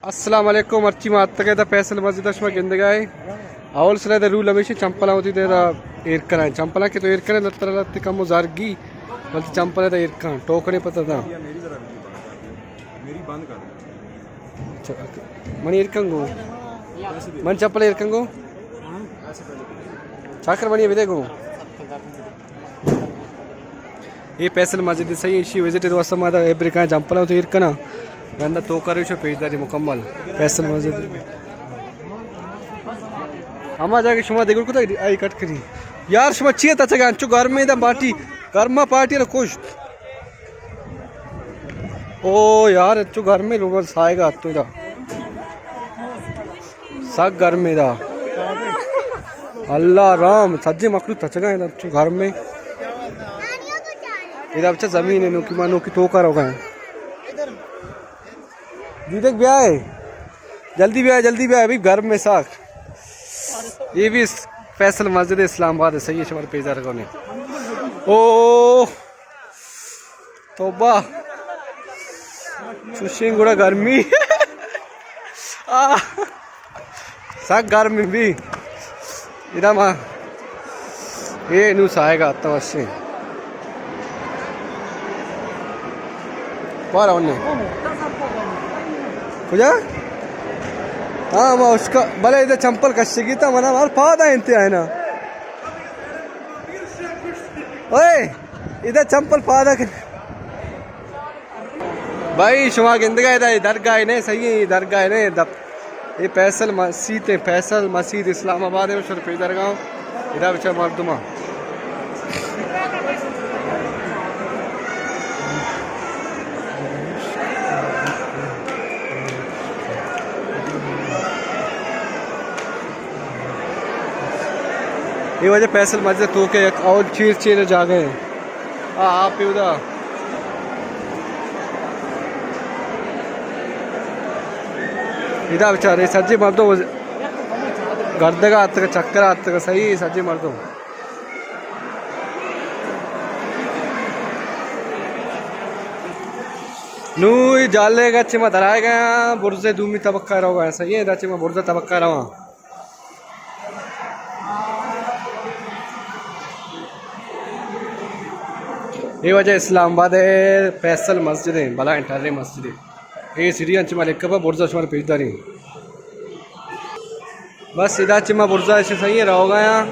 السلام علیکم، مرچی ما اتکے دا فیصل مسجد، شما گندگائے۔ اول سرا دا رول ہمیشہ چمپلاں ہوتی دے دا ایر کرائیں۔ چمپلاں کہ تو ایر کریں لتر لت کم و زرگی، بلکہ چمپلاں دا ایر کن، ٹوکنے پتہ دا۔ میری بند کر۔ اچھا، اوکے۔ منی ایر کنگو۔ من چپل ایر کنگو۔ چاکر منی بدے گو۔ یہ فیصل مسجد صحیح، ایشی وزٹ دو اسما دا ایبری کان چمپل تو ایر کنا۔ گندا تو کرو شو پیش داری مکمل۔ فیصل مسجد۔ ہما جا کہ شما دیگر کو آئی کٹ کری۔ یار شما چیئے تا چگا انچو گرمے دا پارٹی، گرما پارٹی رو کشت۔ او یار، انچو گرمے لوگاں سائے گا تو دا۔ سک گرمے دا۔ اللہ رام، سجے مخلوق تچگا ہیں انچو گرمے۔ ادا بچا زمین ہے، نوکی ما نوکی توکا روگا ہیں۔ دیدک بیائے۔ جلدی بیائے، جلدی بیائے، ابھی گرم میں ساک۔ یہ بھی فیصل مسجد اسلام آباد ہے، صحیح ہے، شمار پیزار کونے۔ او توبہ۔ چوشیں گڑا گرمی۔ آ، سک گرمی بھی۔ ادا ما، اے نو سائے گا تو وشیں۔ بار اونے۔ کجا؟ ہاں، ما اس کا، بلے ادا چمپل کشگی تا منا مار پادا انتے آئے نا۔ اوئے! ادا چمپل پادا کن۔ بھائی، شما گندگا ادا درگاہ نے، صحیح ہے، درگاہ نے، دپ-، یہ فیصل مسیت ہے، فیصل مسیت اسلام آباد ہے، شر پہ درگاہ۔ ادا بچا مردمہ۔ اے واجہ فیصل مسجد توکا یک اول چیر چیر جاگہ ہے۔ آ، آپ اودا۔ ادا بچارے سجے مردم گردگا آتکا، چکر آتکا، صحیح سجے مردم۔ نوں اے جالے گچ ما درائے گیا، برزے دومی طبقہ روگا، صحیح ہے، ادا چہ ما برزے طبقہ رواں۔ اے واجہ اسلام آباد ہے، فیصل مسجد ہے، بلائیں ٹریں مسجد ہے۔ اے سیڑھی انچ ما لکھا با، برزا شمار پیش داریں۔ بس ادا چہ ما برزا ایشی صحیح ہے، روگا یا۔